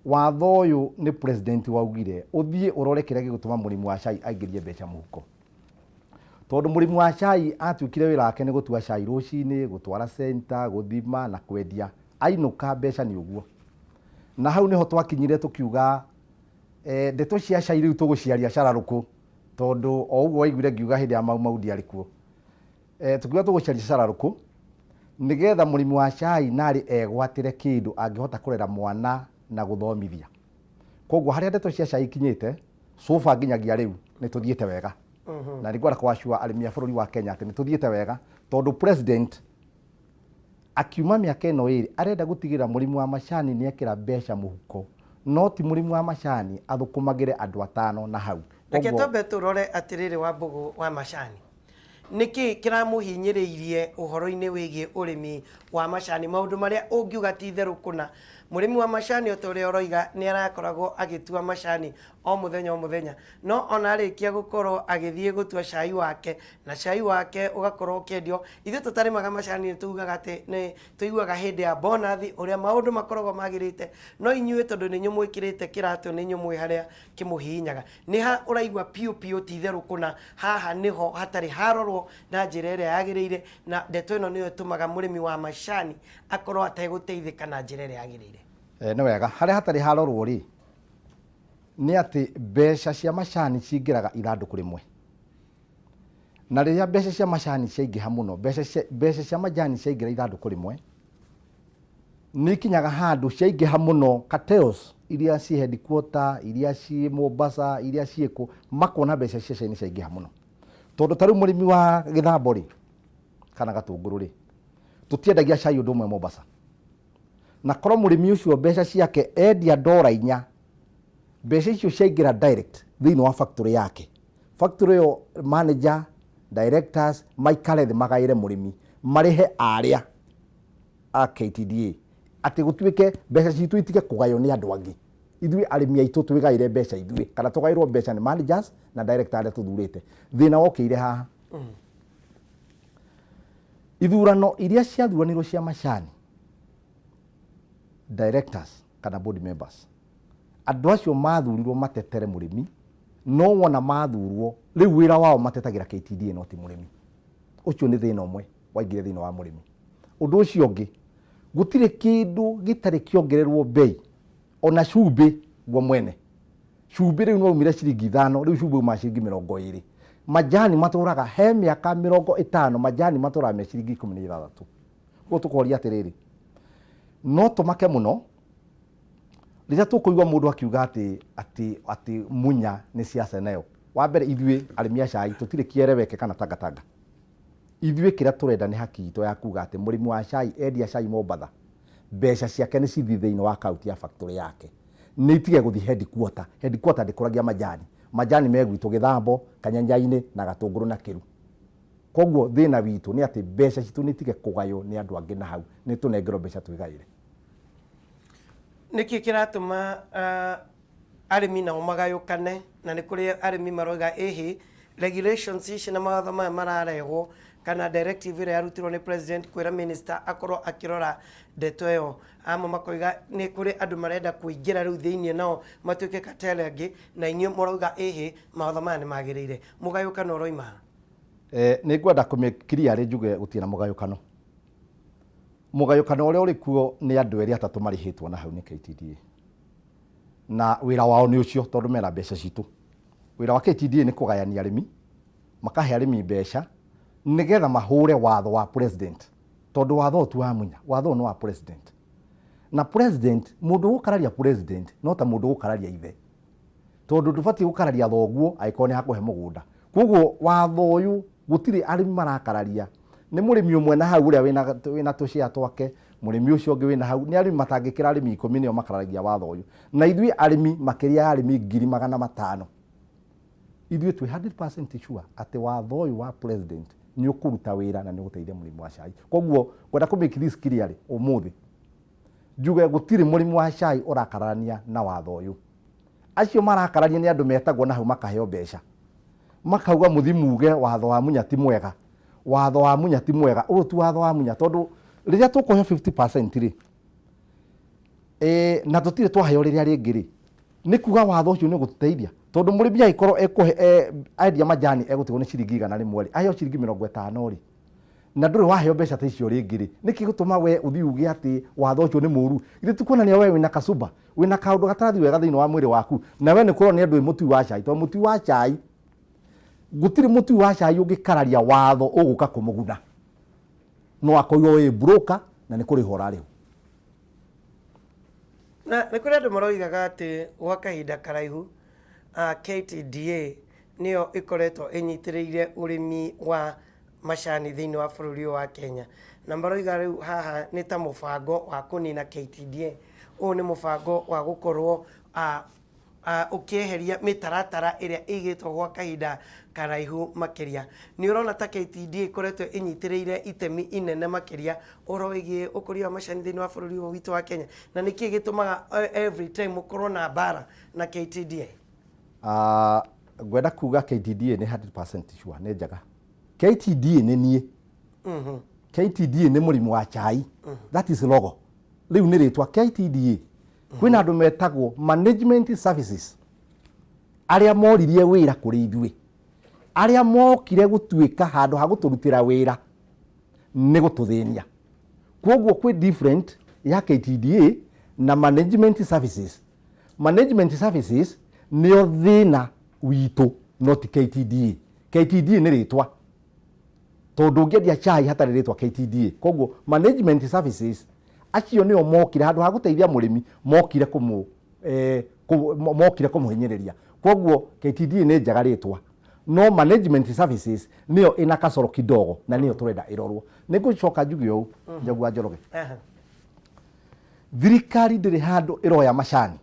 Watho ũyũ nĩ president waugire ũthiĩ ũrore kĩrĩa gĩgũtũma mũrĩmi wa cai aingĩrie mbeca mũhuko. Tondũ mũrĩmi wa cai atuĩkire wĩra wake nĩ gũtua cai rũcinĩ, gũtwara center, gũthima na kwendia. Ainũka mbeca nĩ ũguo. Na hau nĩho twakinyire tũkiuga eh, ndeto cia cai rĩu tũgũciaria cararũkũ tondũ o ũguo waiguire ngiuga hĩndĩ ya Mau Mau ndiarĩ kuo. Eh, tũkiuga tũgũcaria cararũkũ nĩgetha mũrĩmi wa cai narĩ egwatĩre kĩndũ angĩhota kũrera mwana na gũthomithia. Koguo harĩa ndeto cia cai ikinyĩte so far nginyagia rĩu nĩ tũthiĩte wega. Na nĩ ngwenda kũacua arĩmi a bũrũri wa Kenya atĩ nĩ tũthiĩte wega tondũ president akiuma mĩaka ĩno ĩrĩ arenda gũtigĩrĩra mũrĩmi wa macani nĩ ekĩra mbeca mũhuko no ti mũrĩmi wa macani athũkũmagĩre andũ atano na hau. Reke twambe tũrore atĩrĩrĩ Wambũgũ wa macani. Nĩkĩ kĩramũhinyĩrĩirie ũhoro-inĩ wĩgiĩ ũrĩmi wa macani? Maũndũ marĩa ũngiuga ti itherũ kũna. Mũrĩmi wa macani o ta ũrĩa ũroiga nĩ arakoragwo agĩtua macani o mũthenya o mũthenya. No ona arĩkia gũkorwo agĩthiĩ gũtua cai wake, na cai wake ũgakorwo ũkĩendio, ithuĩ tũtarĩmaga macani nĩ tugaga atĩ nĩ tũiguaga hĩndĩ ya bonathi ũrĩa maũndũ makoragwo magĩrĩte, no inyuĩ tondũ nĩ inyuĩ mwĩkĩrĩte kĩratũ nĩ inyuĩ mwĩ harĩa kĩmũhihinyaga. Nĩ ha ũraigua piũ piũ ti itherũ kũna haha nĩho hatarĩ harorwo na njĩra ĩrĩa yagĩrĩire, na ndeto ĩno nĩyo ĩtũmaga mũrĩmi wa macani akorwo ategũteithĩka na njĩra ĩrĩa yagĩrĩire? Nĩ wega, harĩa hatarĩ harorwo rĩ, nĩ atĩ mbeca cia macani cingĩraga ithandũkũ rĩmwe. Na rĩrĩa mbeca cia macani ciaingĩha mũno, mbeca cia majani ciaingĩra ithandũkũ rĩmwe, nĩ ikinyaga handũ ciaingĩha mũno cartels iria ciĩ headquarter, iria ciĩ Mombasa, iria ciĩ kũ, makona mbeca cia cai nĩ ciaingĩha mũno. Tondũ ta rĩu mũrĩmi wa gĩthambo rĩ, kana gatũngũrũ rĩ, tũtiendagia cai ũndũ ũmwe Mombasa. Na korwo mũrĩmi ũcio mbeca ciake endia ndora inya, mbeca icio ciaingĩra direct thĩinĩ wa factory yake. Factory ĩyo manager, directors maikare thĩ magaĩre mũrĩmi, marĩhe arĩa a KTDA atĩ gũtuĩke mbeca citũ itige kũgaywo nĩ andũ angĩ. Ithuĩ arĩmi aitũ twĩgaĩre mbeca ithuĩ, kana tũgaĩrwo mbeca nĩ managers na director arĩa tũthurĩte. Thĩna wokĩire haha. Ithurano iria ciathuranirwo cia macani, directors kana board members, andũ acio mathurirwo matetere mũrĩmi, no wona mathurwo rĩu wĩra wao matetagĩra KTDA no ti mũrĩmi. Ũcio nĩ thĩna ũmwe waingĩre thĩinĩ wa mũrĩmi. Ũndũ ũcio ũngĩ, gũtirĩ kĩndũ gĩtarĩ kĩongererwo bei, ona cumbĩ guo mwene. Cumbĩ rĩu nĩwaumire ciringi 5, rĩu cumbĩ umaga ciringi 20. Majani matũraga, he mĩaka 50 majani matũraga me ciringi 16. Koguo tũkoria atĩrĩrĩ, no tũmake mũno rĩrĩa tũkũigua mũndũ akiuga atĩ atĩ atĩ Munya nĩ siasa nayo. Wa mbere ithuĩ arĩmi a cai tũtirĩ kĩereweke kana tangatanga. Ithuĩ kĩrĩa tũrenda nĩ haki itũ ya kuga atĩ mũrĩmi wa cai endia cai Mombatha, mbeca ciake nĩ cithiĩ thĩinĩ wa akaunti ya factory yake. Nĩ itige gũthiĩ headquarter. Headquarter ndĩkũragia majani. Majani me gwitũ Gĩthambo, Kanyanyainĩ na Gatũngũrũ na Kĩru. Koguo thĩna witũ nĩ atĩ mbeca citũ nĩ itige kũgaywo nĩ andũ angĩ na hau, nĩ tũnengerwo mbeca twĩgaĩre. Nĩkĩ kĩratũma arĩmi nao magayũkane na nĩ kũrĩ arĩmi maroiga ĩhĩ regulations ici na mawatho maya mararehwo kana directive ĩrĩa yarutirwo nĩ president kwĩra minister akorwo akĩrora ndeto ĩyo? Amwe makoiga nĩ kũrĩ andũ marenda kũingĩra rĩu thĩinĩ nao matuĩke cartel angĩ, na inyuĩ mũrauga ĩhĩ mawatho maya nĩ magĩrĩire. Mũgayũkano ũroima ha? Nĩ ngwenda kũmĩ clear njuge gũtirĩ na mũgayũkano. Mũgayũkano ũrĩa ũrĩ kuo nĩ andũ erĩ atatũ marĩhĩtwo na hau nĩ KTDA. Na wĩra wao nĩ ũcio tondũ mena mbeca citũ. Wĩra wa KTDA nĩ kũgayania arĩmi, makahe arĩmi mbeca nĩgetha mahũre watho wa president. Tondũ watho ũyũ ti wa Munya, watho ũyũ nĩ wa president. Na president, mũndũ ũgũkararia president no ta mũndũ ũgũkararia ithe. Tondũ ndũbatiĩ gũkararia thoguo angĩkorwo nĩ akũhe mũgũnda. Koguo watho ũyũ gũtirĩ arĩmi marakararia. Nĩ mũrĩmi ũmwe na hau ũrĩa wĩna tũcĩa twake, mũrĩmi ũcio ũngĩ wĩna hau, nĩ arĩmi matangĩkĩra arĩmi 10 nĩo makararagia watho ũyũ. Na ithuĩ arĩmi makĩria ya arĩmi 500,000, ithuĩ twĩ 100% sure atĩ watho ũyũ wa president nĩ ũkũruta wĩra na nĩ ũgũteithia mũrĩmi wa cai. Koguo ngwenda kũ make this clear rĩ, ũmũthĩ njuge gũtirĩ mũrĩmi wa cai ũrakararania na watho ũyũ. Acio marakararia nĩ andũ metagwo na hau makaheo mbeca. Makauga mũthi muge watho wa Munya ti mwega. Watho wa Munya ti mwega. Ũyũ ti watho wa Munya tondũ rĩrĩa tũkũheo 50% rĩ, E, na tũtirĩ twaheo rĩrĩa rĩngĩ rĩ, nĩ kuga watho ũcio nĩ ũgũtũteithia, tondũ mũrĩmi angĩkorwo ekũhe endia majani egũtigwo nĩ ciringi 100 rĩ, aheo ciringi 50 rĩ, na ndũrĩ waheo mbeca ta icio rĩngĩ rĩ, nĩkĩ gĩtũma we ũthiĩ uge atĩ watho ũcio nĩ mũru? Githĩ ti kuonania we wĩna kasumba, wĩna kaũndũ gatarathiĩ wega thĩinĩ wa mwĩrĩ waku, na we nĩ kũronania ndũrĩ mũtui wa cai, tondũ mũtui wa cai, gũtirĩ mũtui wa cai ũngĩkararia watho ũgũka kũmũguna, no akorirwo wĩ broker na nĩ kũrĩhwo ũrarĩhwo. Na nĩ kũrĩ andũ maroigaga atĩ gwa kahinda karaihu KTDA nĩyo ĩkoretwo ĩnyitĩrĩire ũrĩmi wa macani thĩinĩ wa bũrũri ũyũ wa Kenya. Na maroiga rĩu haha nĩ ta mũbango wa kũnina KTDA. Ũyũ nĩ mũbango wa gũkorwo ũkĩeheria mĩtaratara ĩrĩa ĩigĩtwo gwa kahinda karaihu makĩria. Nĩ ũrona ta KTDA ĩkoretwo ĩnyitĩrĩire itemi inene makĩria ũhoro wĩgiĩ ũkũria wa macani thĩinĩ wa bũrũri ũyũ witũ wa Kenya? Na nĩkĩ gĩtũmaga every time ũkorwo na mbara na KTDA? Ngwenda kuga KTDA nĩ 100% sure nĩ njega. KTDA nĩ niĩ. KTDA nĩ mũrĩmi wa chai. That is logo. Rĩu nĩ rĩtwa KTDA. Kwĩna andũ metagwo management services arĩa moririe wĩra kũrĩ ithuĩ, arĩa mokire gũtuĩka handũ ha gũtũrutĩra wĩra nĩ gũtũthĩnia. Kwoguo kwĩ different ya KTDA na management services. Management services nĩo thĩna witũ no ti KTDA. KTDA nĩ rĩtwa, tondũ ũngĩendia chai hatarĩ rĩtwa KTDA. Koguo management services acio nĩo mokire handũ ha gũteithia mũrĩmi, mokire kũmũ mokire kũmũhinyĩrĩria. Koguo KTDA nĩ njega rĩtwa, no management services nĩyo ĩna kasoro kidogo na nĩyo tũrenda ĩrorwo. Nĩ ngũcoka njuge ũũ, Njogu wa Njoroge, thirikari ndĩrĩ handũ ĩroya macani.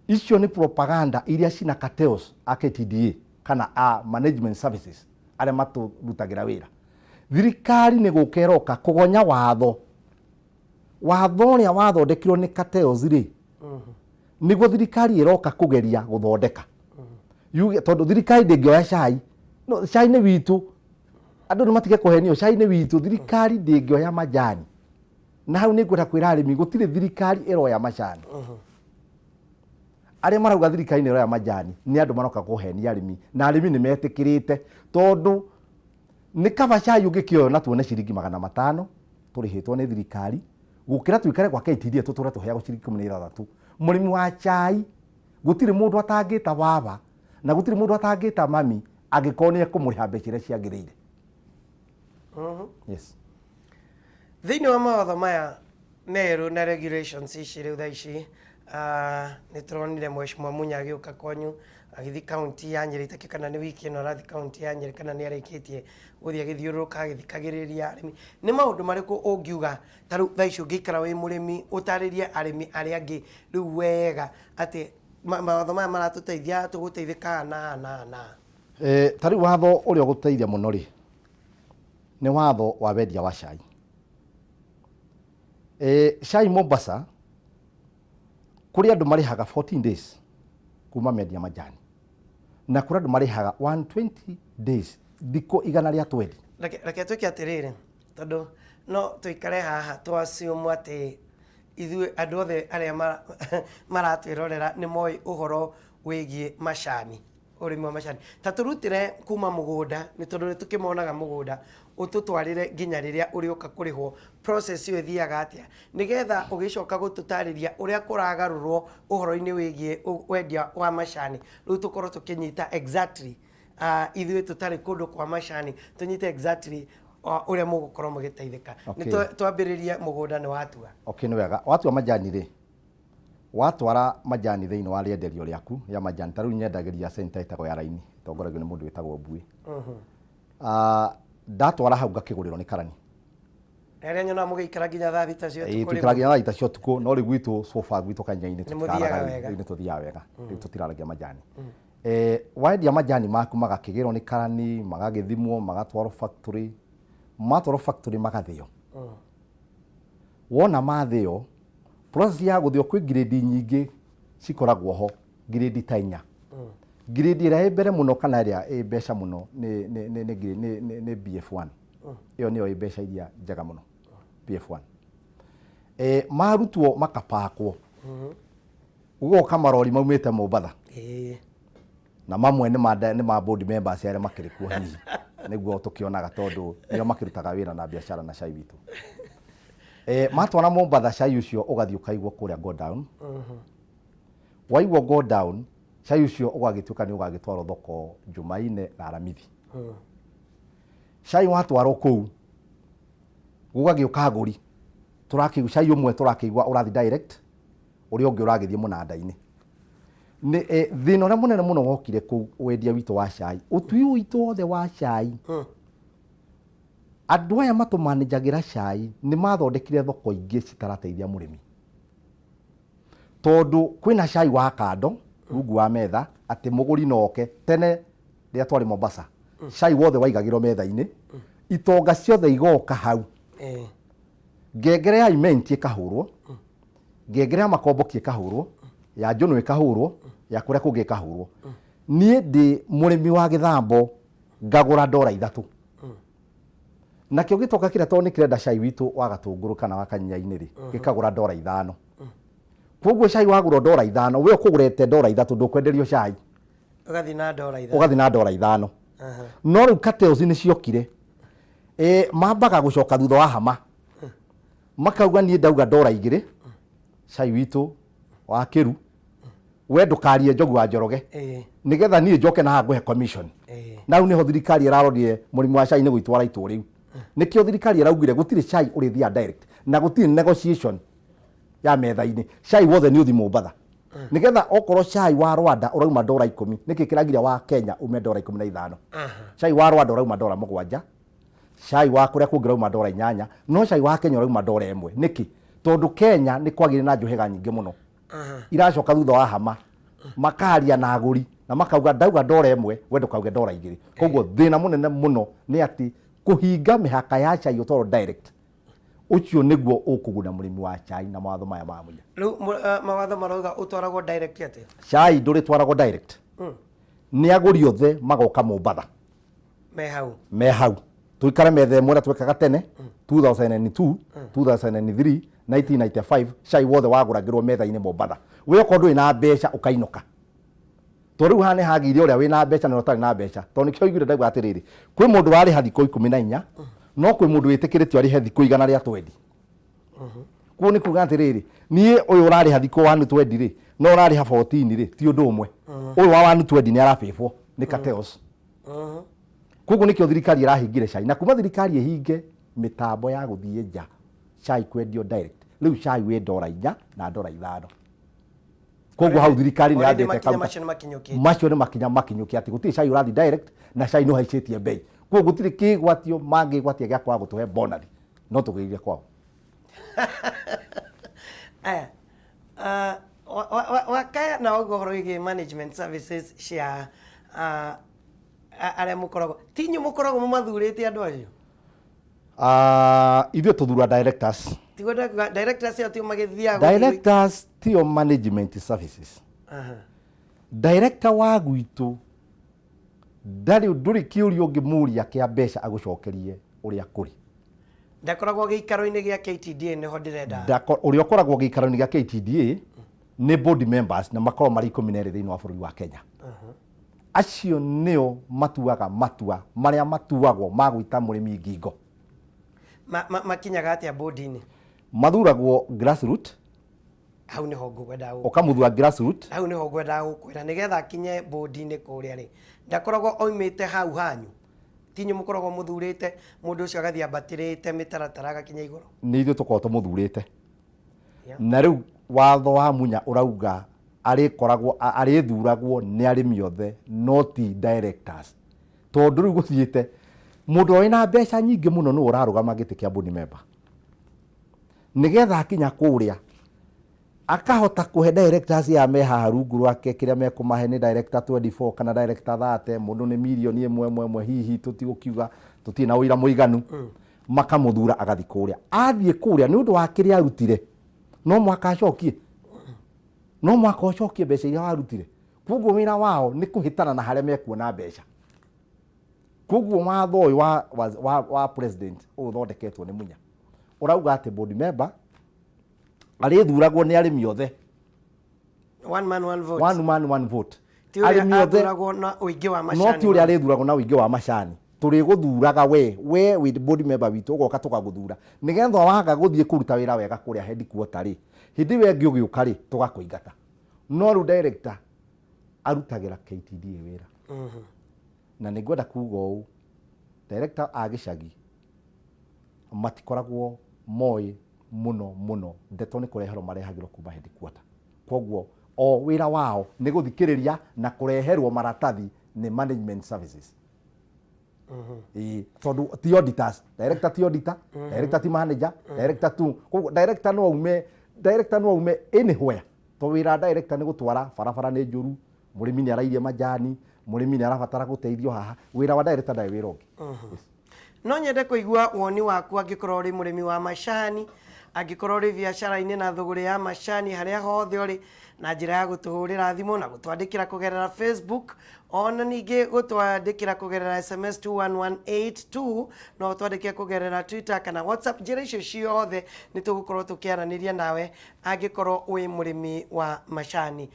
Icio nĩ propaganda iria cina cartels a KTDA kana a management services arĩa matũrutagĩra wĩra. Thirikari nĩ gũka ĩroka kũgonya watho. Watho ũrĩa wathondekirwo nĩ cartels rĩ, nĩguo thirikari ĩroka kũgeria gũthondeka. Yuge, tondũ thirikari ndĩngĩoya cai. No, cai nĩ witũ. Andũ nĩ matige kũhenio, cai nĩ witũ. Thirikari ndĩngĩoya majani. Na hau nĩ ngwenda kwĩra arĩmi, gũtirĩ thirikari ĩroya macani. Arĩa marauga thirikari nĩ ĩroya majani nĩ andũ maroka kũhenia arĩmi, na arĩmi nĩ metĩkĩrĩte, tondũ nĩ kaba cai ũngĩkĩoywo na tuone ciringi 500 tũrĩhĩtwo nĩ thirikari, gũkĩra tũikare kwa KTDA tũtũre tũheagwo ciringi 16. Mũrĩmi wa cai gũtirĩ mũndũ atangĩta baba na gũtirĩ mũndũ atangĩta mami angĩkorwo nĩ ekũmũrĩha mbeca iria ciagĩrĩire. Yes. Thĩinĩ wa mawatho maya merũ na regulations ici rĩu thaa ici, nĩ tũronire Mheshimiwa Munya agĩũka kwanyu agĩthiĩ kaunti ya Nyĩrĩ, itakĩũĩ kana nĩ wiki ĩno arathiĩ kaunti ya Nyĩrĩ kana nĩ arĩkĩtie gũthiĩ agĩthiũrũrũka agĩthikagĩrĩria arĩmi. Nĩ maũndũ marĩkũ ũngiuga ta rĩu thaa ici ũngĩikara wĩ mũrĩmi ũtarĩrie arĩmi arĩa angĩ rĩu wega atĩ mawatho maya maratũteithia, tũgũteithĩka haha na haha na haha na haha? Ta rĩu watho ũrĩa ũgũteithia mũno rĩ, nĩ watho wa wendia wa cai. Cai Mombasa kũrĩ andũ marĩhaga 14 days kuma mendia majani, na kũrĩ andũ marĩhaga 120 days, thikũ igana rĩa twendi. Reke twĩke atĩrĩrĩ, tondũ no tũikare haha tũ assume atĩ ithuĩ andũ othe arĩa maratwĩrorera nĩ moĩ ũhoro wĩgiĩ macani, ũrĩmi wa macani. Ta tũrutĩre kuma mũgũnda, nĩ tondũ nĩ tũkĩmonaga mũgũnda, ũtũtwarĩre nginya rĩrĩa ũrĩũka kũrĩhwo, process ĩyo ĩthiaga atĩa, nĩgetha ũgĩcoka gũtũtarĩria ũrĩa kũragarũrwo ũhoro-inĩ wĩgiĩ wendia wa macani, rĩu tũkorwo tũkĩnyita exactly, ithuĩ tũtarĩ kũndũ kwa macani, tũnyite exactly ũrĩa mũgũkorwo mũgĩteithĩka. Nĩ twambĩrĩrie mũgũnda nĩ watua. Okay, nĩ wega. Watua majani rĩ, watwara majani thĩinĩ wa rĩenderio rĩaku rĩa majani, ta rĩu nyendagĩria center ĩtagwo ya Raini, ĩtongoragio nĩ mũndũ wĩtagwo Mbuĩ. Ndatwara hau ngakĩgũrĩrwo nĩ karani. Rĩrĩa nyonaga mũgĩikara nginya thaa thita cia ũtukũ. Tũikaraga nginya thaa thita cia ũtukũ, no rĩu gwitũ so far gwitũ Kanya-inĩ tũtiraraga rĩu, rĩu nĩ tũthiaga wega, rĩu tũtiraragia majani. Wendia majani maku magakĩgĩrwo nĩ karani, magagĩthimwo, magatwarwo factory, matwarwo factory magathĩo. Wona mathĩo, process ya gũthĩo kwĩ grade nyingĩ cikoragwo ho, grade ta inya. Grade ĩrĩa ĩ mbere mũno kana ĩrĩa ĩ mbeca mũno nĩ BF1. Ĩyo nĩyo ĩ mbeca iria njega mũno, BF1. Marutwo makapakwo, gũgoka marori maumĩte Mombatha, na mamwe nĩ ma board members arĩa makĩrĩ kuo hihi nĩguo tũkĩonaga, tondũ nĩo makĩrutaga wĩra na biacara na cai witũ. Matwara Mombatha, cai ũcio ũgathiĩ ũkaigwo kũrĩa godown. Waigwo godown, cai ũcio ũgagĩtuĩka nĩ ũgagĩtwarwo thoko Jumaine na Aramithi. Cai watwarwo kũu, gũgagĩũka agũri. Tũrakĩigua cai ũmwe tũrakĩigua ũrathiĩ direct, ũrĩa ũngĩ ũragĩthiĩ mũnanda-inĩ. Nĩ thĩna ũrĩa mũnene mũno wokire kũu wendia witũ wa cai, ũtui witũ wothe wa cai, andũ aya matũmanĩjagĩra cai nĩ mathondekire thoko ingĩ citarateithia mũrĩmi, tondũ kwĩna cai wa kando rungu wa metha atĩ mũgũri no oke. Tene rĩrĩa twarĩ Mombasa, cai wothe waigagĩrwo metha-inĩ, itonga ciothe igoka hau. Ngengere ya imenti ĩkahũrwo, ngengere ya makomboki ĩkahũrwo, ya njũnũ ĩkahũrwo, ya kũrĩa kũngĩ ĩkahũrwo. Niĩ ndĩ mũrĩmi wa gĩthambo, ngagũra $3, nakĩo gĩtoka kĩrĩa tondũ nĩ kĩrenda cai witũ wa gatũngũrũ kana wa kanyinya-inĩ rĩ, gĩkagũra $5. Koguo cai wagũrwo $5, we ũkũgũrĩte $3, ndũkwenderio cai. Ũgathiĩ na $5. Ũgathiĩ na $5. No rĩu cartels nĩ ciokire. Mambaga gũcoka thutha wa hama, makauga niĩ ndauga $2 cai witũ wa kĩru, we ndũkarie Njogu wa Njoroge, nĩgetha niĩ njoke na haha ngũhe commission. Na hau nĩho thirikari ĩrarorire mũrimũ wa cai nĩ gũitwara itũ. Rĩu nĩkĩo thirikari ĩraugire gũtirĩ cai ũrĩthiaga direct na gũtirĩ negotiation ya metha-inĩ. Cai wothe nĩ ũthi Mombatha, nĩgetha okorwo cai wa Rwanda ũrauma $10, nĩkĩ kĩragiria wa Kenya ume $15? Cai wa Rwanda ũrauma $7, cai wa kũrĩa kũngĩ ũrauma $8, no cai wa Kenya ũrauma $1. Nĩkĩ? Tondũ Kenya nĩ kwagĩire na njũhĩga nyingĩ mũno iracoka thutha wa hama, makaria na agũri na makauga ndauga $1, we ndũkauge $2. Koguo thĩna mũnene mũno nĩ atĩ kũhinga mĩhaka ya cai ũtwarwo direct, ũcio nĩguo ũkũguna mũrĩmi wa cai na mawatho maya ma Munya. Rĩu mawatho marauga ũtwaragwo direct atĩa? Cai ndũrĩtwaragwo direct. Nĩ agũri othe magoka Mombatha. Me hau. Me hau, tuikare metha ĩmwe ũrĩa twekaga tene 2002, 2003, 1995. Cai wothe wagũragĩrwo metha-inĩ Mombatha. We okorwo ndũrĩ na mbeca ũkainũka, tondũ rĩu haha nĩ hagĩire ũrĩa wĩna mbeca na ũrĩa ũtarĩ na mbeca. Tondũ nĩkĩo ũiguire ndauga atĩrĩrĩ, kwĩ mũndũ warĩha thikũ 14, no kwĩ mũndũ wĩtĩkĩrĩtio arĩhe thikũ 120. Kuo nĩ kuga atĩrĩrĩ, niĩ ũyũ ũrarĩha thikũ 120 rĩ, no ũrarĩha 14 rĩ, ti ũndũ ũmwe. Ũyũ wa 120 nĩ arabĩbwo nĩ cartels. Koguo nĩkĩo thirikari ĩrahingire cai, na kuma thirikari ĩhinge mĩtambo ya gũthiĩ nja cai kwendio direct, rĩu cai wĩ $4 na $5. Koguo hau thirikari nĩ Already yambĩte makinya kauta. Macio nĩ makinyũkĩte. Macio nĩ makinya makinyũkia atĩ gũtirĩ cai ũrathiĩ direct, na cai nĩ ũhaicĩtie bei. Koguo gũtirĩ kĩgwatio mangĩgwatia gĩa kwaga gũtũhe bonathi, no tũgĩrire kwao. Aya, wakaya na ũguo ũhoro wĩgiĩ management services cia arĩa mũkoragwo, ti inyuĩ mũkoragwo mũmathurĩte andũ acio? Ah, ithuĩ tũthura directors. Tiguo ndakuga directors ĩyo tio magĩthiaga gũthiĩ- Directors tio management services. Director wa gwitũ ndarĩ ndũrĩ kĩũria ũngĩmũria kĩa mbeca agũcokerie ũrĩa kũrĩ. Ndakoragwo gĩikaro-inĩ gĩa KTDA, nĩho ndĩrenda. Ũrĩa ũkoragwo gĩikaro-inĩ gĩa KTDA nĩ board members, na makoragwo marĩ 12 thĩinĩ wa bũrũri wa Kenya. Acio nĩo matuaga matua marĩa matuagwo ma gwĩta mũrĩmi ngingo. Makinyaga atĩa bodi-inĩ? Mathuragwo grassroot. Hau nĩho ngwendaga Ũkamuthura grassroot. Hau nĩho ngwendaga gũkwĩra, nĩgetha akinye bodi-inĩ kũrĩa rĩ, ndakoragwo oimĩte hau hanyu? Ti inyuĩ mũkoragwo mũthurĩte mũndũ ũcio agathiĩ ambatĩrĩte mĩtaratara agakinya igũrũ? Nĩ ithuĩ tũkoragwo tũmũthurĩte. Na rĩu watho wa Munya ũrauga arĩkoragwo arĩthuragwo nĩ arĩmi othe, no ti directors, tondũ rĩu gũthiĩte mũndũ ũrĩa wĩna mbeca nyingĩ mũno nĩwe ũrarũgama gĩtĩ kĩa board member, nĩgetha akinya kũrĩa akahota kũhe directors ya me haha rungu rwake kĩrĩa mekũmahe. Nĩ director 24 kana director 30, mũndũ nĩ mirioni ĩmwe ĩmwe ĩmwe hihi, tũtigũkiuga, tũtirĩ na ũira mũiganu. Makamũthura agathiĩ kũrĩa. Athiĩ kũrĩa, nĩ ũndũ wa kĩrĩa arutire, no mwaka acokie, no mwaka ũcokie mbeca iria warutire. Koguo wĩra wao nĩ kũhĩtana na harĩa mekuona mbeca. Koguo watho ũyũ wa president ũyũ ũthondeketwo nĩ Munya ũrauga atĩ board member Arĩthuragwo nĩ arĩmi othe. One man one vote. One man one vote. Ti ũrĩa Arĩmi othe. Athuragwo na ũingĩ wa macani. No ti ũrĩa arĩthuragwo na ũingĩ wa macani. Tũrĩgũthuraga we wĩ board member witũ, ũgoka tũkagũthura nĩgetha waga gũthiĩ kũruta wĩra wega kũrĩa headquarter rĩ, hĩndĩ ĩyo ĩngĩ ũgĩũka rĩ, tũgakũingata. No rĩu director arutagĩra KTDA wĩra. Na nĩ ngwenda kuga ũũ, director a gĩcagi matikoragwo moĩ mũno mũno ndeto, nĩ kũreherwo marehagĩrwo kuma headquarter. Koguo o wĩra wao nĩ gũthikĩrĩria na kũreherwo maratathi nĩ management services. Ĩĩ, tondũ ti auditors, director ti auditor, director ti manager, director tu. Koguo director no aume anywhere, to wĩra wa director nĩ gũtwara barabara nĩ njũru, mũrĩmi nĩ arairie majani, mũrĩmi nĩ arabatara gũteithio haha. Wĩra wa director ndarĩ wĩra ũngĩ. Yes. No nyende kũigua woni waku angĩkorwo ũrĩ mũrĩmi wa macani, angĩkorwo ũrĩ biacara-inĩ na thũgũrĩ ya macani, harĩa hothe ũrĩ, na njĩra ya gũtũhũrĩra thimũ na gũtwandĩkĩra kũgerera Facebook, ona ningĩ gũtwandĩkĩra kũgerera SMS 21182. No ũtwandĩke kũgerera Twitter kana WhatsApp. Njĩra icio ciothe nĩ tũgũkorwo tũkĩaranĩria nawe angĩkorwo wĩ mũrĩmi wa macani.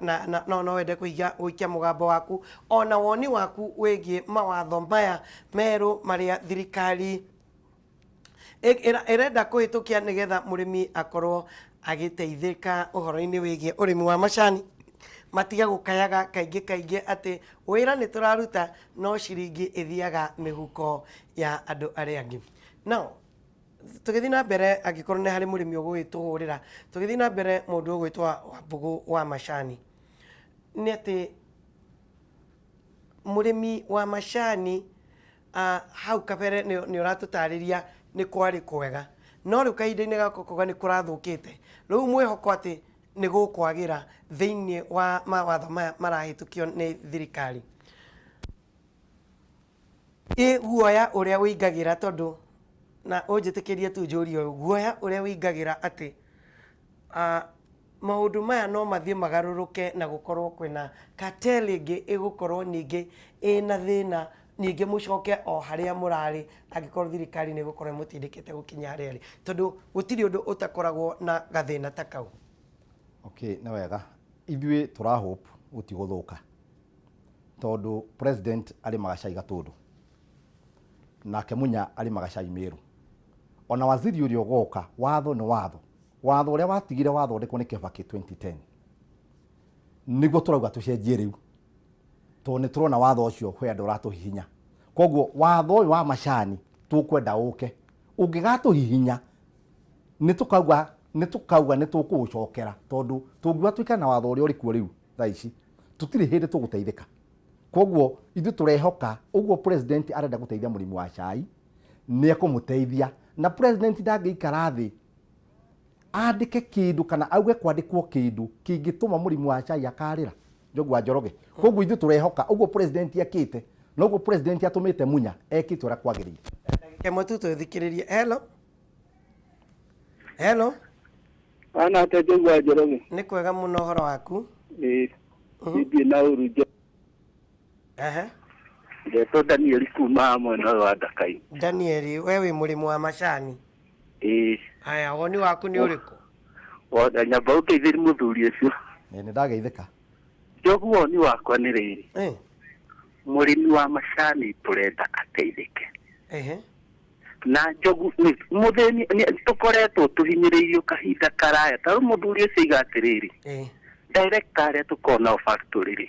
Na no wende kũiga gũikia mũgambo waku ona woni waku wĩgiĩ mawatho maya merũ marĩa thirikari ĩrenda kũhĩtũkia nĩgetha mũrĩmi akorwo agĩteithĩka ũhoro-inĩ wĩgiĩ ũrĩmi wa macani, matige gũkayaga kaingĩ kaingĩ atĩ wĩra nĩ tũraruta no ciringi ĩthiaga mĩhuko ya andũ arĩa angĩ. Now tũgĩthiĩ na mbere, angĩkorwo nĩ harĩ mũrĩmi ũgũgĩtũhũrĩra, tũgĩthiĩ na mbere, mũndũ ũgwĩtwo Wambũgũ wa Macani, nĩ atĩ mũrĩmi wa macani, hau kabere nĩ ũratũtarĩria nĩ kwarĩ kwega, no rĩu kahinda-inĩ gaka ũkauga nĩ kũrathũkĩte. Rĩu mwĩhoko atĩ nĩ gũkwagĩra thĩinĩ wa mawatho maya marahĩtũkio nĩ thirikari, ĩ guoya ũrĩa ũingagĩra, tondũ na ũnjĩtĩkĩrie tu njũrie ũyũ, guoya ũrĩa ũingagĩra atĩ maũndũ maya no mathiĩ magarũrũke na gũkorwo kwĩna cartel ĩngĩ ĩgũkorwo ningĩ ĩna thĩna, ningĩ mũcoke o harĩa mũrarĩ, angĩkorwo thirikari nĩ ĩgũkorwo ĩmũtindĩkĩte gũkinya harĩa ĩrĩ, tondũ gũtirĩ ũndũ ũtakoragwo na gathĩna ta kau? Okay, nĩ wega. Ithuĩ tũra hope gũtigũthũka, tondũ president arĩmaga cai Gatũndũ, nake Munya arĩmaga cai Meru, ona waziri ũrĩa ũgoka. Watho nĩ watho. Watho ũrĩa watigire wathondekwo nĩ Kibaki 2010 nĩguo tũrauga tũcenjie rĩu, tondũ nĩ tũrona watho ũcio kwĩ andũ ũratũhihinya. Koguo watho ũyũ wa macani tũkwenda ũke, ũngĩgatũhihinya nĩ tũkauga nĩ tũkũũcokera, tondũ tũngiuga tuikare na watho ũrĩa ũrĩ kuo rĩu thaa ici, tũtirĩ hĩndĩ tũgũteithĩka. Koguo ithuĩ tũrehoka ũguo president arenda gũteithia mũrĩmi wa cai, nĩ ekũmũteithia. Na president ndangĩikara thĩ andĩke kĩndũ kana auge kwandĩkwo kĩndũ kĩngĩtũma mũrĩmi wa cai akarĩra. Njogu wa Njoroge. Koguo ithuĩ tũrehoka ũguo president ekĩte, noguo president atũmĩte Munya ekĩte ũrĩa kwagĩrĩire. Ndagĩka ĩmwe tu tũthikĩrĩrie. Hello, hello. Ana ate Njogu wa Njoroge? Nĩ kwega mũno, ũhoro waku? Ĩĩ, ndirĩ na ũru. Ndetwo Danieli kuma mwena ũyũ wa Ndakai. Danieli, we wĩ mũrĩmi wa macani? Ĩĩ. Haya, woni waku nĩ ũrĩkũ? Nyamba ũngeithĩri mũthuri ũcio. Ĩĩ, nĩ ndageithĩka. Njogu, woni wakwa nĩ rĩrĩ, mũrĩmi wa macani tũrenda ateithĩke. Na Njogu, mũthĩni tũkoretwo tũhinyĩrĩirio kahinda karaya. Ta rĩu mũthuri ũcio aiga atĩrĩrĩ, director arĩa tũkoragwo nao factory rĩ,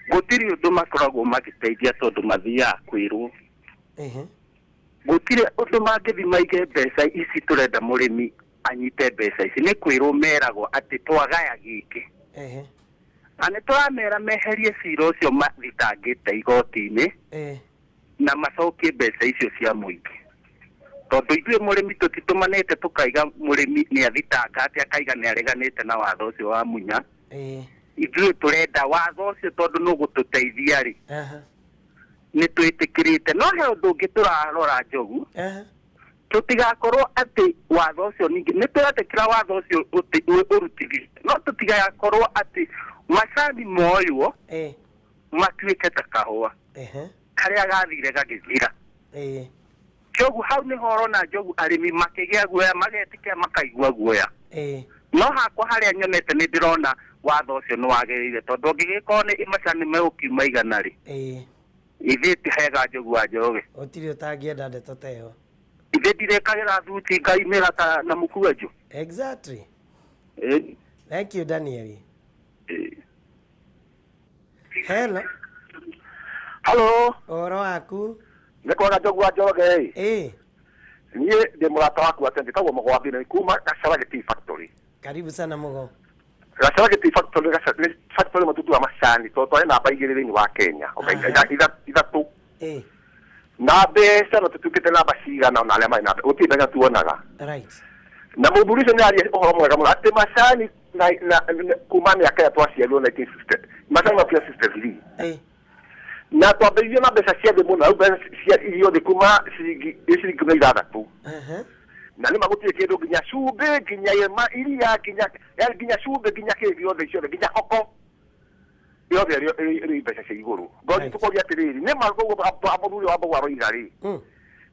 gũtirĩ ũndũ makoragwo magĩteithia, tondũ mathiaga kwĩrwo. Gũtirĩ ũndũ mangĩthi maige mbeca ici tũrenda mũrĩmi anyite mbeca ici, nĩ kwĩrwo meragwo atĩ twagaya gĩkĩ. Na nĩ tũramera meherie cira ũcio mathitangĩte igoti-inĩ na macokie mbeca icio cia mũingĩ, tondũ ithuĩ mũrĩmi tũtitũmanĩte tũkaiga mũrĩmi nĩ athitanga atĩ akaiga nĩ areganĩte na watho ũcio wa Munya. Ithuĩ tũrenda watho ũcio, tondũ nĩ ũgũtũteithia rĩ, nĩ twĩtĩkĩrĩte. No he ũndũ ũngĩ tũrarora, Njogu, tũtigakorwo atĩ watho ũcio, ningĩ nĩ tũretĩkĩra watho ũcio ũrutithio, no tũtigakorwo atĩ macani moywo matuĩke ta kahũa karĩa gathire gagĩthira. Kĩoguo hau nĩho ũrona Njogu arĩmi makĩgĩa guoya, magetĩkĩra makaigua guoya. No hakwa harĩa nyonete nĩ ndĩrona watho ũcio nĩ wagĩrĩire tondũ ũngĩgĩkorwo nĩ macani megũkiuma 100 rĩ, ithuĩ ti hega Njogu wa Njoroge. Gũtirĩ ũtangĩenda ndeto ta ĩyo. Ithuĩ ndirĩkagĩra thuti ngaimĩra ta na mũkwenjo. Exactly. Thank you, Daniel. Hello. Hello. Ũhoro waku? Nĩ kwega Njogu wa Njoroge ĩ. Niĩ ndĩ mũrata waku atĩ njĩtagwo Mũgwambi na kuma Gacharage Tea Factory. Karibu sana Mũgo. Gacharage Tea Factory nĩ factory ĩmwe tũtuaga macani tondũ twarĩ namba 2 thĩinĩ wa Kenya. Okay, 3. Na mbeca no tũtuĩkĩte namba cigana ona arĩa marĩ na mbeca gũtirĩ mbeca tuonaga. Na mũthuri ũcio nĩ aria ũhoro mwega mũno atĩ macani na kuma mĩaka ĩrĩa twaciarirwo 1960 macani makinya 63. Na twambĩrĩirie na mbeca cia thĩ mũno, rĩu mbeca cia irio thĩ kuma ciringi 16. Na nĩ ma gũtirĩ kĩndũ nginya cumbĩ, nginya iria, nginya yaani nginya cumbĩ, nginya kĩ gĩothe ciothe, nginya koko yothe ĩrĩ mbeca cia igũrũ. Ngothi tũkoria atĩrĩrĩ, nĩ ma koguo mũthuri wa Mbogo aroiga rĩ,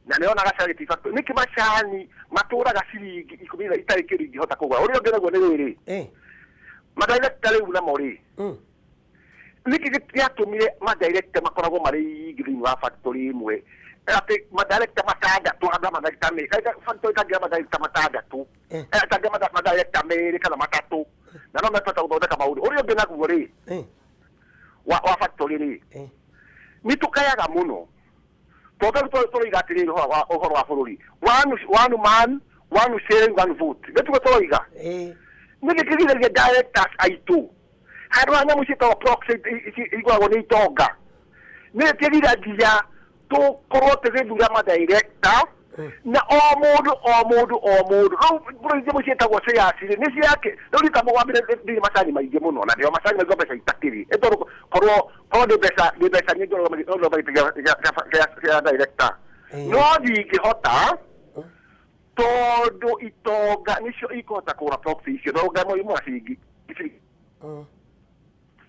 na nĩ ona Gacharage Tea Factory, nĩkĩ macani matũraga ciringi 10 na itarĩ kĩndũ ingĩhota kũgũra? Ũrĩa ũngĩ naguo nĩ rĩrĩ, madirector rĩu namo rĩ, nĩkĩ gĩatũmire madirector makoragwo marĩ aingĩ thĩinĩ wa factory ĩmwe, atĩ madirector matandatũ handũ ha madirector merĩ, factory kangĩra madirector matandatũ, kangĩra madirector merĩ kana matatũ, na no mekũhota gũthondeka maũndũ. Ũrĩa ũngĩ naguo rĩ, wa factory rĩ, nĩ tũkayaga mũno tondũ rĩu tũroiga atĩrĩrĩ ũhoro wa bũrũri, one man, one shilling, one vote, nĩ tuge tũroiga. Nĩkĩ kĩgiragia directors aitũ handũ ha nyamũ ciĩtagwo proxy igũragwo nĩ itonga, nĩkĩ kĩgiragia tũkorwo tũgĩthura madirector na o mũndũ o mũndũ o mũndũ? Rĩu bũrũri nyamũ ciĩtagwo shares rĩ, nĩ ciake. Rĩu rita mũgwambire ndirĩ macani maingĩ mũno na ndĩo macani maingĩ mbeca itakĩrĩ, ĩ tondũ korwo nĩ mbeca nĩ mbeca nyingĩ no cia director, no ndingĩhota tondũ itonga nĩcio ikũhota kũgũra proxy icio, no ngamwe imwe ciringi.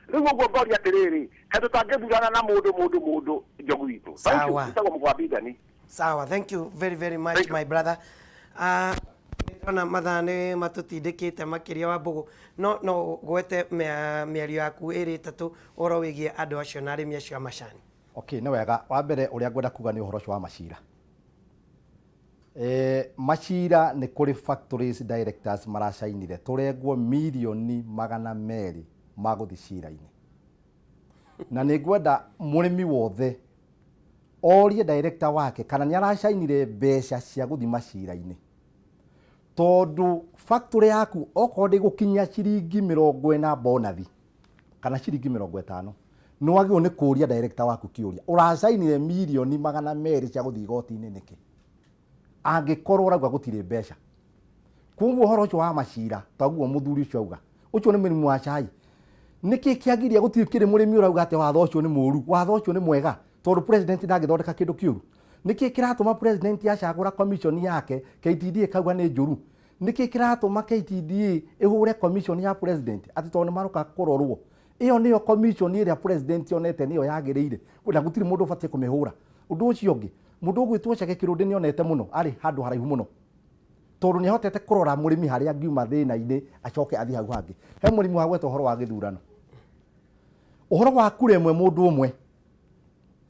Rĩu ũguo ngoria atĩrĩrĩ, kaĩ tũtangĩthurana na mũndũ mũndũ mũndũ Njogu witũ? Thank you. Sawa. Njĩtagwo Mũgwambi Dani. Sawa, thank you very very much. Thank you. My brother. Ndĩrona mathaa nĩ matũtindĩkĩte makĩria wa Mbũgũ, no gwete mĩario yaku ĩrĩ ĩtatũ ũhoro wĩgiĩ andũ acio na arĩmi acio a macani. Okay, nĩ wega. Wa mbere ũrĩa ngwenda kuga nĩ ũhoro ũcio wa macira. Macira nĩ kũrĩ factories directors maracainire tũrengwo mirioni 200 ma gũthiĩ cira-inĩ. Na nĩ ngwenda mũrĩmi wothe orie director wake kana nĩ aracainire mbeca cia gũthiĩ macira-inĩ. Tondũ factory yaku okorwo ndĩgũkinyia ciringi 40 bonathi kana ciringi 50, nĩ wagĩrĩirwo nĩ kũria director waku kĩũria, ũracainire mirioni 200 cia gũthiĩ igoti-inĩ nĩkĩ? Angĩkorwo ũrauga gũtirĩ mbeca. Koguo ũhoro ũcio wa macira, taguo mũthuri ũcio auga, ũcio nĩ mũrĩmi wa cai. Nĩkĩ kĩagiria gũtirĩ kĩrĩ mũrĩmi ũrauga atĩ watho ũcio nĩ mũũru, watho ũcio nĩ mwega, tondũ president ndangĩthondeka kĩndũ kĩũru? Nĩkĩ kĩratũma president acagũra commission yake KTDA ĩkauga nĩ njũru? Nĩkĩ kĩratũma KTDA ĩhũre commission ya president atĩ tondũ nĩ maroka kũrorwo? Ĩyo nĩyo commission ĩrĩa president onete nĩyo yagĩrĩire, na gũtirĩ mũndũ ũbatiĩ kũmĩhũra. Ũndũ ũcio ũngĩ, mũndũ ũgwĩtwo Chege Kĩrũndĩ nĩ onete mũno, arĩ handũ haraihu mũno, tondũ nĩ ahotete kũrora mũrĩmi harĩa angiuma thĩna-inĩ acoke athiĩ hau hangĩ. He mũrĩmi wagweta ũhoro wa gĩthurano, ũhoro wa kura ĩmwe mũndũ ũmwe,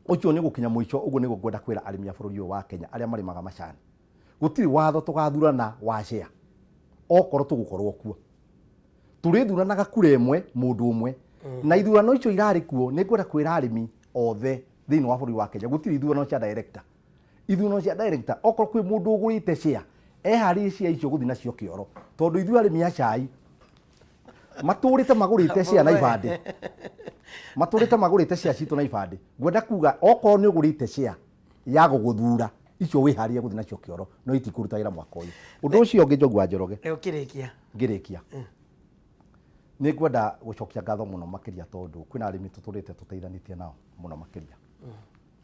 ũcio nĩ gũkinya mũico. Ũguo nĩguo ngwenda kwĩra arĩmi a bũrũri ũyũ wa Kenya arĩa marĩmaga macani, gũtirĩ watho tũgathurana wa share okorwo tũgũkorwo kuo. Tũrĩthuranaga kura ĩmwe mũndũ ũmwe, na ithurano icio irarĩ kuo. Nĩ ngwenda kwĩra arĩmi othe thĩinĩ wa bũrũri wa Kenya, gũtirĩ ithurano cia director. Ithurano cia director, okorwo kwĩ mũndũ ũgũrĩte share, eharĩrie share icio gũthiĩ nacio kĩoro, tondũ ithuĩ arĩmi a cai matũrĩte magũrĩte share na ibandĩ, matũrĩte magũrĩte share citũ na ibandĩ. Ngwenda kuga okorwo nĩ ũgũrĩte share ya gũgũthura, icio wĩharĩrie gũthiĩ nacio kĩoro, no itikũruta wĩra mwaka ũyũ. Ũndũ ũcio ũngĩ, Njogu wa Njoroge, Rĩu kĩrĩkia. Ngĩrĩkia, nĩ ngwenda gũcokia ngatho mũno makĩria, tondũ kwĩna arĩmi tũtũrĩte tũteithanĩtie nao mũno makĩria.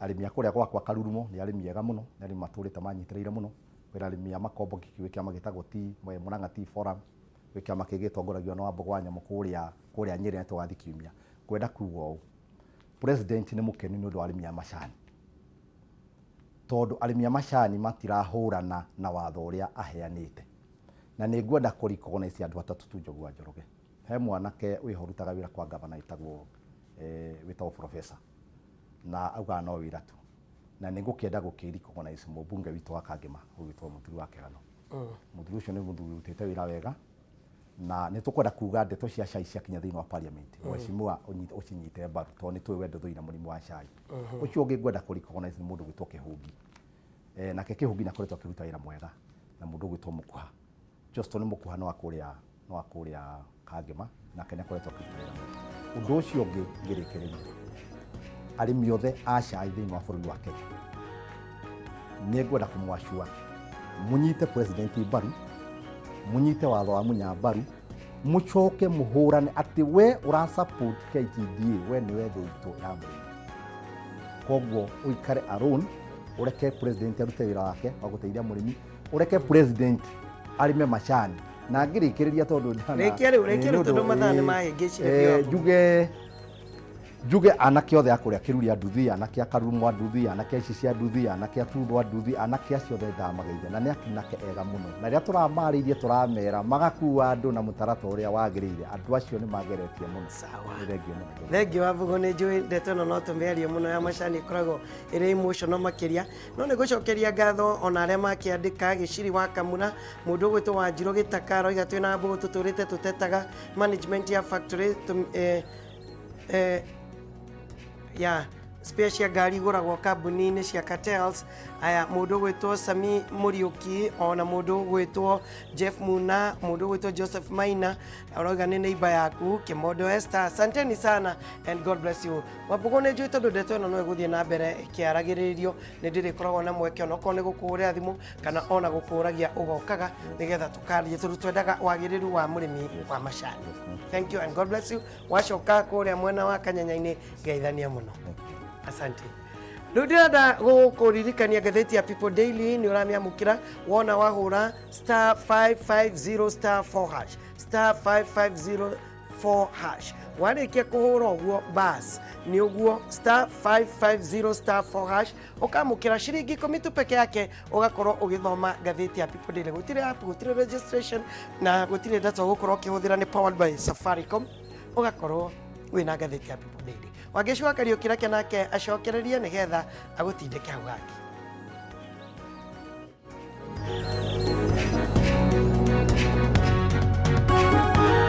Arĩmi a kũrĩa gwakwa Karurumo nĩ arĩmi ega mũno, nĩ arĩmi matũrĩte manyitĩrĩire mũno. Kwĩna arĩmi a Makombo, gwĩ kĩama gĩtagwo Murang'a Tea Forum, gwĩ kĩama kĩngĩ gĩtongoragio nĩ Wambũgũ wa Nyamũ kũrĩa Nyĩrĩ na tũgathiĩ kiumia. Ngwenda kuga ũũ, president nĩ mũkenu nĩ ũndũ wa arĩmi a macani. Tondũ arĩmi a macani matirahũrana na watho ũrĩa aheanĩte. Na nĩ ngwenda kũ recognize andũ atatũ tu Njogu wa Njoroge. He mwanake wĩho ũrutaga wĩra kwa gavana wĩtagwo wĩtagwo professor na augaga no wĩra tu. Na nĩ ngũkĩenda gũkĩ recognize mũmbunge witũ wa Kangema ũgwĩtwo Mũthuri wa Kĩgano. Mũthuri ũcio nĩ mũthuri ũrutĩte wĩra wega na nĩ tũkwenda kuga ndeto cia cai ciakinya thĩinĩ wa parliament mheshimiwa ũcinyite mbaru tondũ nĩ tũĩ we ndũthũire mũrimũ wa cai. Ũcio ũngĩ ngwenda kũ recognize nĩ mũndũ ũgwĩtwo Kĩhũngi. Nake Kĩhũngi nĩ akoretwo akĩruta wĩra mwega na mũndũ ũgwĩtwo Mũkuha. Johnston Mũkuha nĩ wa kũrĩa nĩ wa kũrĩa Kangema nake nĩ akoretwo akĩruta wĩra mwega. Ũndũ ũcio ũngĩ ngĩrĩkĩrĩria, arĩmi othe a cai thĩinĩ wa bũrũri wa Kenya nĩ ngwenda kũmwacua mũnyite president mbaru, mũnyite watho wa Munya mbaru, mũcoke mũhũrane atĩ we ũra support KTDA, we nĩwe thũ itũ ya mũrĩmi. Koguo ũikare alone, ũreke president arute wĩra wake wa gũteithia mũrĩmi, ũreke president arĩme macani. Na ngĩrĩkĩrĩria tondũ ndana- Rĩkia rĩu, rĩkia rĩu nĩ ũndũ, tondũ mathaa nĩ mahĩngĩcire biũ hapo. Njuge anake othe a kũrĩa Kĩruria nduthi, anake a Karurumwa nduthi, anake a Icicia nduthi, anake a Tuthwa nduthi, anake acio othe ndamageithia na nĩ anake ega mũno. Na rĩrĩa tũramarĩirie tũramera magakua andũ na mũtaratara ũrĩa wagĩrĩire, andũ acio nĩ mageretie mũno. Sawa. Nĩ thengiũ mũno. Thengiũ wa Mbũgũ, nĩ njũĩ ndeto ĩno no tũmĩarie mũno ya macani ĩkoragwo ĩrĩ emotional makĩria, no nĩ gũcokeria ngatho ona arĩa makĩandĩka. Gĩciri wa Kamura, mũndũ ũgwĩtwo Wanjirũ Gĩtaka aroiga twĩna Mbũgũ tũtũrĩte tũtetaga management ya factory ya spare cia ngari igũragwo kambuni-inĩ cia cartels. Aya, mũndũ ũgwĩtwo Sami Mũriũki, ona mũndũ ũgwĩtwo Jeff Muna, mũndũ ũgwĩtwo Joseph Maina aroiga nĩ neighbor yaku Kimondo Esther. Asanteni sana and God bless you. Wambũgũ, nĩ njũĩ tondũ ndeto ĩno no ĩgũthiĩ na mbere ĩkĩaragĩrĩrio, nĩ ndĩrĩkoragwo na mweke onokorwo nĩ gũkũhũrĩra thimũ kana ona gũkũragia ũgokaga nĩgetha tũkarie, tondũ twendaga wagĩrĩru wa mũrĩmi wa macani. Thank you and God bless you. Wacoka kũrĩa mwena wa Kanyanya-inĩ, ngeithania mũno, asante. Rĩu ndĩrenda gũkũririkania ngathĩti ya People Daily nĩ ũramĩamũkĩra wona wahũra star 550 star 4 hash, star 550 4 hash. Warĩkia kũhũra ũguo, bas nĩ ũguo, star 550 star 4 hash, ũkamũkĩra ciringi 10 tu peke yake, ũgakorwo ũgĩthoma ngathĩti ya People Daily. Gũtirĩ app, gũtirĩ registration na gũtirĩ data ũgũkorwo ũkĩhũthĩra. Nĩ powered by Safaricom, ũgakorwo wĩna ngathĩti ya People Daily. Wangeci wa Kariũki, reke nake acokererie nĩgetha agũtindĩke hau hangĩ.